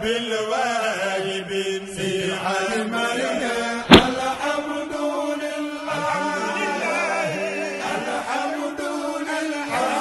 رب الواجبين في علمنا الحمد لله الحمد لله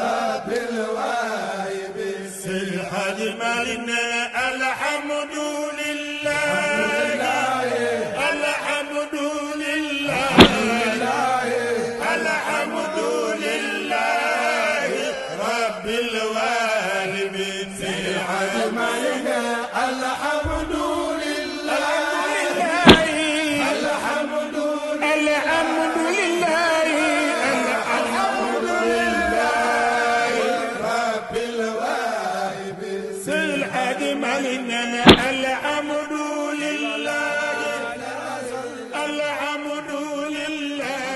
رب الواجبين في علمنا الحمد لله الحمد لله الحمد لله رب الوالدين في علمنا الحمد لله الحمد لله الحمد لله رب الوالدين في علمنا الحمد لله الحمد لله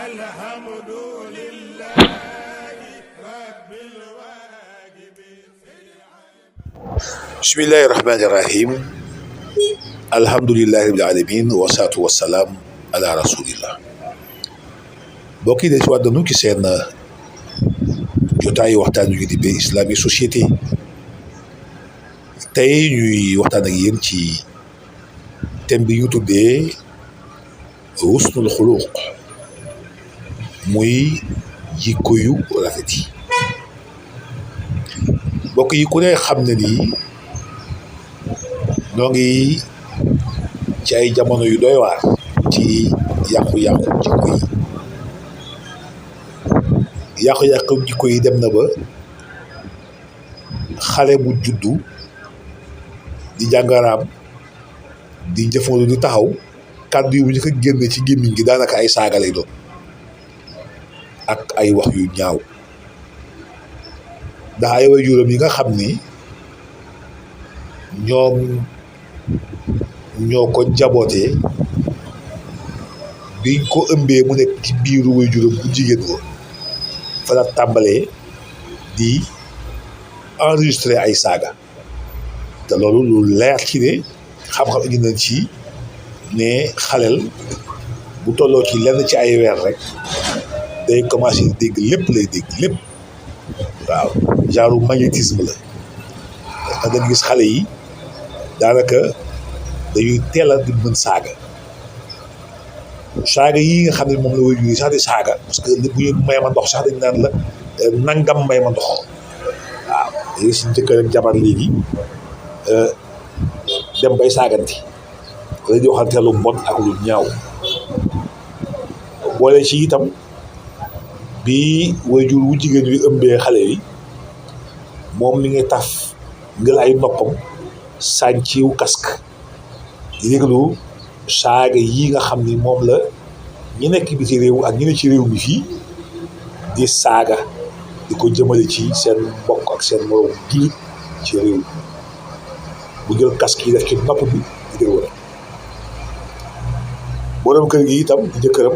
الحمد لله رب الواجبين. بسم الله الرحمن الرحيم الحمد لله رب العالمين والصلاة والسلام على رسول الله. mbokk yi dañ si waat nañu ci seen jotaayu waxtaan yu di ba islamique société tey ñuy waxtaan ak yéen ci thème bi ñu tuddee husnul xuluq muy jikko yu rafet yi. mbokk yi ku ne xam na ni ñoo ngi ci ay jamono yu doy waar ci yàqu-yàqu jikko yi. yàqu-yàqu jikko yi dem na ba xale bu juddu di jàngaraam di jëfandu di taxaw kàddu yu bu ñu ko génne ci gémmiñ gi daanaka ay saaga lay doon ak ay wax yu ñaaw ndax ay waajuram yi nga xam ni ñoom ñoo ko jabootee biñ ko ëmbee mu nekk ci biiru waajuram bu jigéen ko fa la tàmbalee di enregistré ay saaga te loolu lu leer ci ne xam-xam indi nañ ci ne xaleel bu tolloo ci lenn ci ay weer rek day commencé dégg lépp lay dégg lépp waaw genre magnétisme la da nga gis xale yi daanaka dañuy teel a di mën saaga yi nga xam ne moom la waajur yi sax di saaga parce que bu ñu may ma ndox sax dañ naan la nangam may ma ndox waaw léegi suñ jëkkër ak jabar léegi dem bay saaganti wala di waxante lu mbon ak lu ñaaw boole ci itam bi waajur wu jigéen wi ëmbee xale yi moom mi ngi taf ngel ay noppam sànciw casque di déglu saaga yi nga xam ni moom la ñi nekk bi ci réew ak ñi ne ci réew mi fii di saaga di ko jëmale ci seen mbokk ak seen moroom jullit ci réew bu jël casque yi def ci nopp bi di déglu rek borom kër gi itam di jëkkëram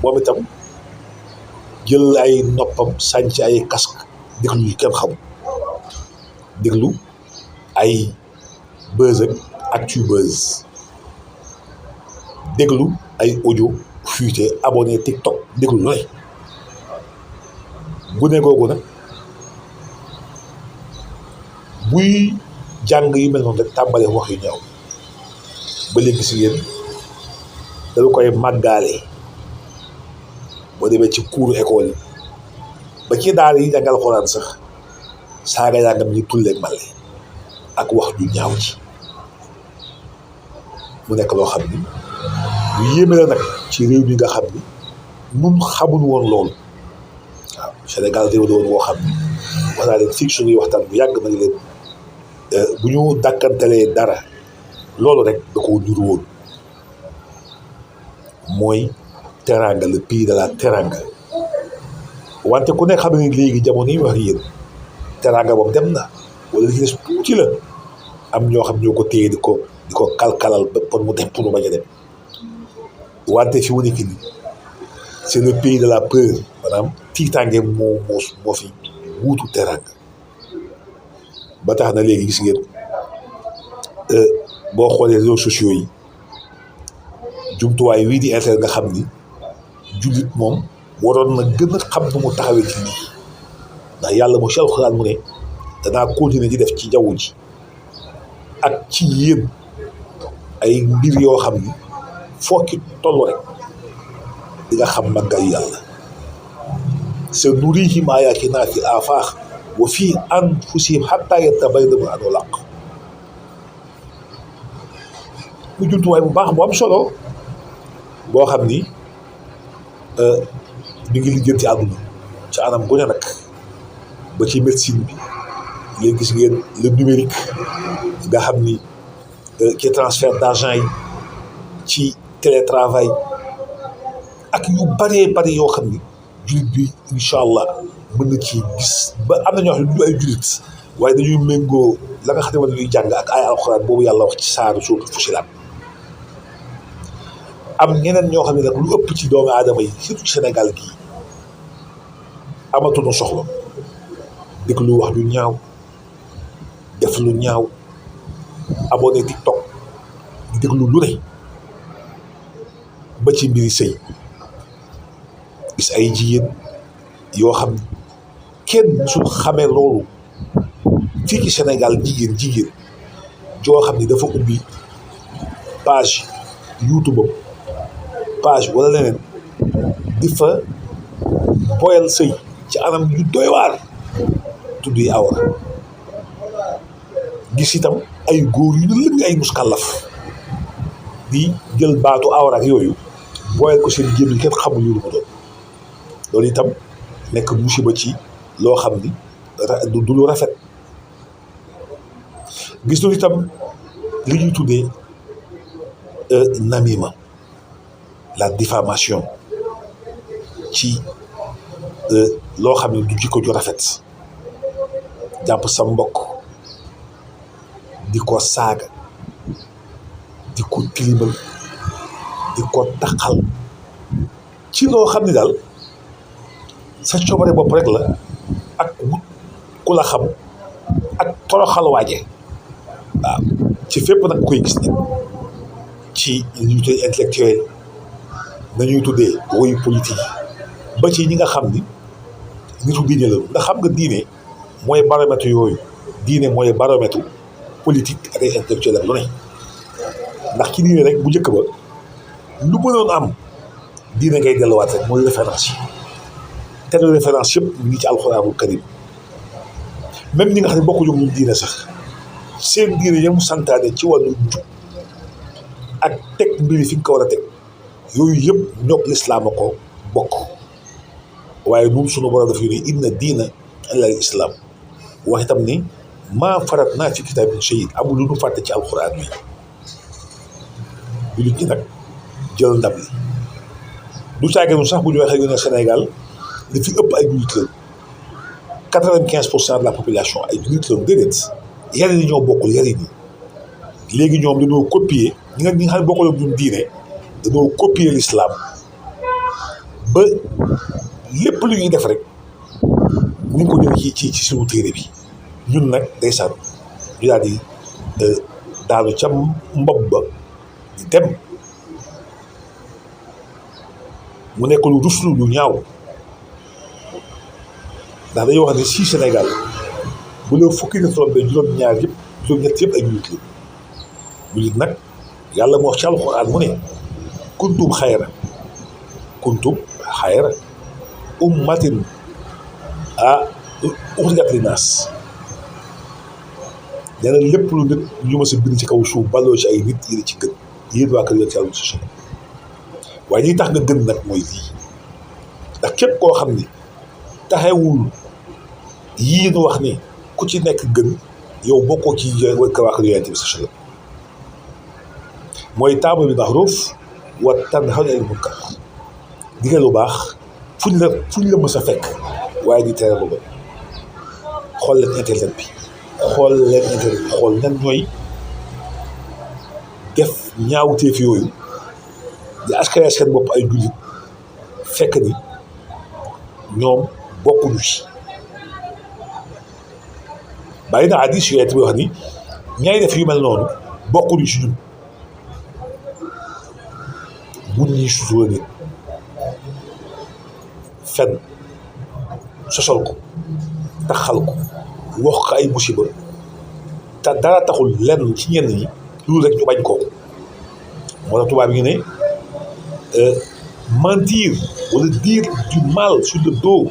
moom itam jël ay noppam sànc ay casque déglu yu kenn xam déglu ay buzz ak actu buzz déglu ay audio fuité abonné TikTok déglu looy gune googu nag buy jàng yu mel noonu rek tàmbalee wax yu ñaaw ba léegi si yéen dañu koy màggaale boo demee ci cours école yi ba ci daara yi jàngal Alxuraan sax saaga yàngam ñu tulleeg male ak wax ju ñaaw ci mu nekk loo xam ni lu yéeme la nag ci réew mi nga xam ni nun xamuñu woon loolu waaw Sénégal réew la woon woo xam ni wax naa leen fii suñuy waxtaan bu yàgg ma ngi leen bu ñu dàkkantelee dara loolu rek da ko nuru woon mooy teranga le pays de la teranga wante ku nekk xam ne léegi jamono yi wax yéen teranga boobu dem na wala li ci des tuuti la am ñoo xam ñoo ko téye di ko kalkalal ba pour mu dem pour mu bañ a dem wante fi mu nekk nii c'est le pays de la peur maanaam tiitaange moo fi wuutu teranga ba tax na léegi gis ngeen boo xoolee réseaux sociaux yi jumtuwaay wii di internet nga xam ni jullit moom waroon na gën a xam nu mu taxawee ci lii ndax yàlla mu ci alxuraan mu ne danaa continuer di def ci jaww ji ak ci yéen ay mbir yoo xam ni foo ki toll rek di nga xam màggayu yàlla sa nurihim aayaatinaa fil aafaaq wa fii anfusihim hattaa yatabayyana lahum annahu al-haqq mu jumtuwaay bu baax bu am solo boo xam ni mi ngi lijjanti àdduna ci anam gu ne nag ba ci médecine bi léegi gis ngeen le numérique nga xam ni ci transfert d'argent yi ci télétravail ak yu bëree bëri yoo xam ni jullit bi incha allah mën na ci gis ba am na ñoo xam ne du ay jullit waaye dañuy méngoo la nga xam ne dañuy jàng ak ay alxuraan boobu yàlla wax ci saaru suuratul Fussilat am ñeneen ñoo xam ne nag lu ëpp ci doomu aadama yi surtout Sénégal gii amatuñu soxla dégg lu wax lu ñaaw def lu ñaaw abonné TikTok di déglu lu ne ba ci mbiri sëy gis ay jigéen yoo xam ne kenn musul xamee loolu fii ci Sénégal jigéen joo xam ne dafa ubbi page YouTube am page wala leneen di fa boyal sëy ci anam yu doy waar tudd yi awra gis itam ay góor yu ne lëng ay muskàllaf di jël baatu awra ak yooyu boyal ko seen gémmiñ kenn xamul lu mu doon loolu itam nekk musiba ci loo xam ni du lu rafet gis loolu itam li ñuy tuddee namima la diffamation ci loo xam ne du jikko ju rafet jàpp sa mbokk di ko saaga di ko tilimal di ko taxal ci loo xam ne daal sa coobare bopp rek la ak wut ku la xam ak toroxal waaje waaw ci fépp nag koy gis nag ci li ñuy tuddee intellectuel nañuy tuddee woyu politique yi ba ci ñi nga xam ni nitu diine la ndax xam nga diine mooy baromètre yooyu diine mooy baromètre politique ak ay intellectuel ak lu ne ndax ci diine rek bu njëkk ba lu mënoon am diine ngay delluwaat rek mooy référence yi te référence yëpp ñu ngi ci alxuraanul karim même ñi nga xam ne bokkuñu ñu diine sax seen diine yam santaane ci wàllu jub ak teg mbiri fi nga ko war a teg yooyu yëpp ñoog lislaam a ko bokk waaye ñun sunu borom daf yu ne inna diina illa islam wax itam ni maa farat naa fi kitaab min shay amul lu nu fàtte ci alxuraan bi jullit ñi nag jël ndam li du caaginu sax bu ñu waxee ne Sénégal li fi ëpp ay jullit la 95% de la population ay jullit la déedéet yarin yi ñoo bokkul yarin yi léegi ñoom dañoo copier ñi nga xam ne bokkul ak ñun diine dañoo copier l'islam ba lépp lu ñuy def rek ni nga ko jëlee ci suñu téere bi ñun nag ndeysaan ñu daal di daanu ca mbob ba di dem mu nekk lu ruslu lu ñaaw ndax dañoo wax ne si Sénégal bu la fukki nit rombe juróom-ñaar yëpp juróom-ñett yëpp ay jullit la jullit nag yàlla moo wax ci alxuraan mu ne kuntum xayra ummatin uxrijat linnaas nee na lépp lu nit ñu ma sa bind ci kaw suuf balloo ci ay nit yi ci gën yéen waa kër yéen ci àll bi waaye li tax nga gën nag mooy lii ndax képp koo xam ni taxewul yii nu wax ni ku ci nekk gën yow bokkoo ci waa kër yonent bi sa mooy taamu bil ma'ruuf wa tanhawna anil munkar digal lu baax fuñ la mës a fekk waaye di tere lu bon xool leen internet bi xool ñan ñooy def ñaawteef yooyu di askane seen bopp ay jullit fekk ni ñoom bokkuñu ci bàyyi na hadiis yu bi wax ni ñaay def yu mel noonu bokkuñu ci ñun mun ñi sutura nit fen sosol ko taxal ko wax ko ay musiba te dara taxul lenn ci ñenn ñi loolu rek ñu bañ ko moo tax tubaab yi ne mentir wala dire du mal sur le dos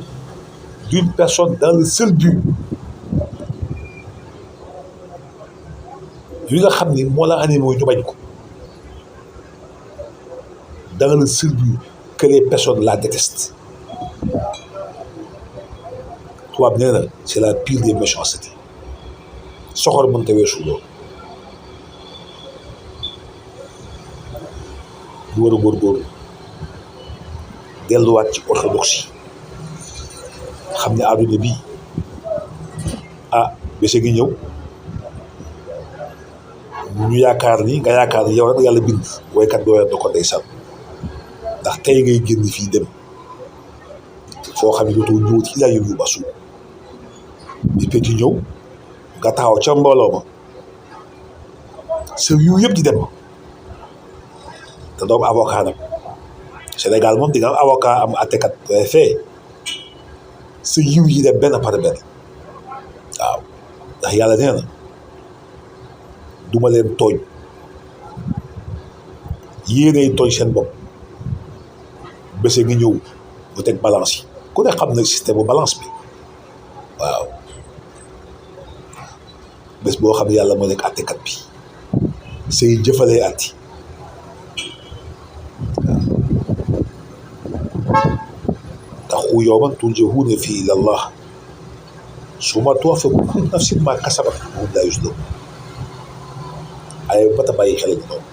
d'une personne dans le seul but yi nga xam ni moo la animé mooy ñu bañ ko dans le seul but que les personnes la détestent tubaab nee na c'est la pire des méchancetés soxor mënta weesu loolu lu war a góorgóorlu delluwaat ci orthodoxie xam ne àdduna bii bés a ngi ñëw ñu yaakaar ni nga yaakaar ni yow rek yàlla bind woykat bi woyoon na ko ndeysaan ndax tey ngay génn fii dem foo xam ne dootoo ñëw ci ilaa yu basu di pecc ñëw nga taxaw ca mbooloo ma sa yiw yëpp di dem te doom avocat nag Sénégal moom di nga am avocat am attekat fee sa yiw yi dem benn par benn waaw ndax yàlla nee na duma leen tooñ yéenay tooñ seen bopp bés ngi ñëw bu teg balance yi ku ne xam na système bu balance bi waaw bés boo xam ne yàlla moo nekk àttekat bi say jëfalee atti taqu yawman turjahuuna fiihi ila Allah summa tuwaffa kullu nafsin maa kasabat wa hum laa yuzlamuun ay bata bàyyi xel ñu noonu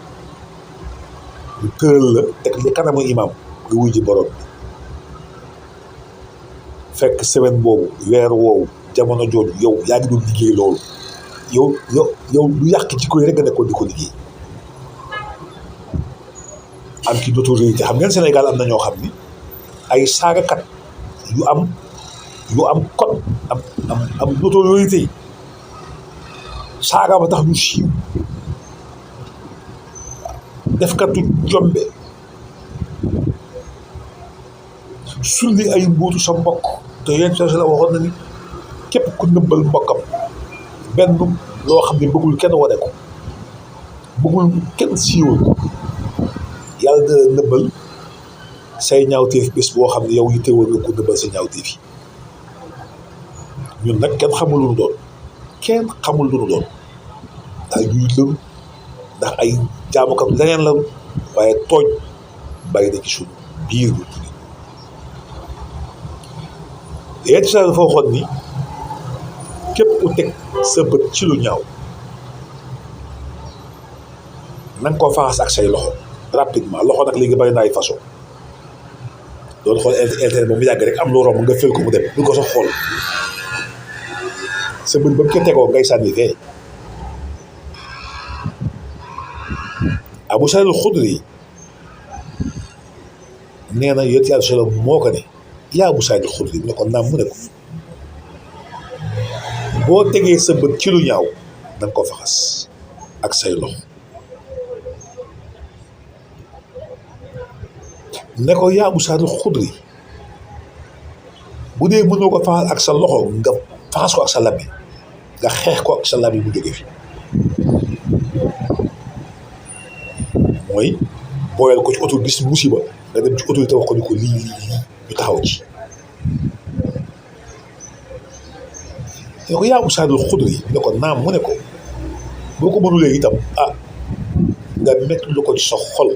ñu tëral la teg li kanamu imam nga wuy ji borom bi fekk semaine boobu weer woowu jamono jooju yow yaa ngi doon liggéey loolu yow lu yàq ci koy rek nga nekkoon di ko liggéey am ci notoriété xam ngeen Sénégal am na ñoo xam ni ay saagakat yu am code am notoriété saaga ba tax ñu siiw defkatu jombe sulli ay mbóotu sa mbokk te yenn chose la waxoon na ni képp ku nëbbal mbokkam benn loo xam ne bëggul kenn wane ko bëggul kenn siiwal ko yàlla dina nëbbal say ñaawteef bés boo xam ne yow yitte woon nga ko nëbbal sa ñaawteef yi ñun nag kenn xamul lu nu doon ndax yuy lëru ndax ay jaamukat leneen la waaye tooñ bàyyi na ci suñu biir bi yenn saa dafa waxoon ni képp ku teg sa bët ci lu ñaaw na nga ko faxas ak say loxo rapidement loxo nag léegi bari na ay façon doon xool internet ba mu yàgg rek am loo romb nga fël ko mu dem du ko sax xool sa bët ba mu ko tegoo ngay sànni fee Abu Saïd al-Xudri nee na yonent Yàlla solo moo ko ne yaa Abu Saïd al-Xudri mu ne ko naam mu ne ko boo tegee sa bët ci lu ñaaw na nga ko faxas ak say loxo ne ko yaa Abu Saïd al-Xudri bu dee mënoo ko faxas ak sa loxo nga faxas ko ak sa làmmiñ nga xeex ko ak sa làmmiñ mu jóge fi mooy booyal ko ci oto gis musiba nga dem ci autorité wax ko ni ko lii ñu taxaw ci ne ko yaa Abu Saïd al-Xudri ne ko naam mu ne ko boo ko mënulee itam nga mettre lu ko ci sa xol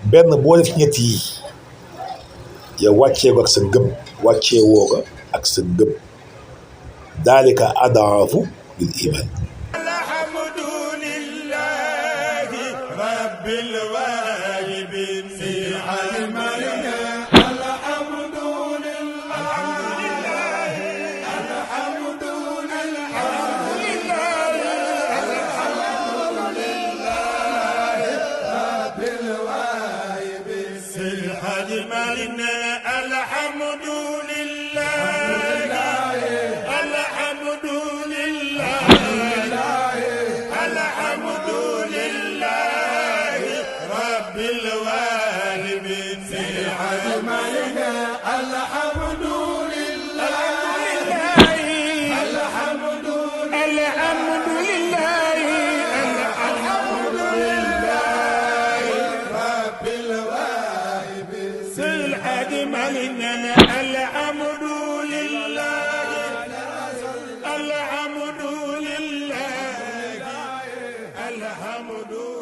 benn boo def ñett yi yow wàccee ko ak sa ngëm wàccee woo ko ak sa ngëm daalika adaafu bil iman بالواهب الحمد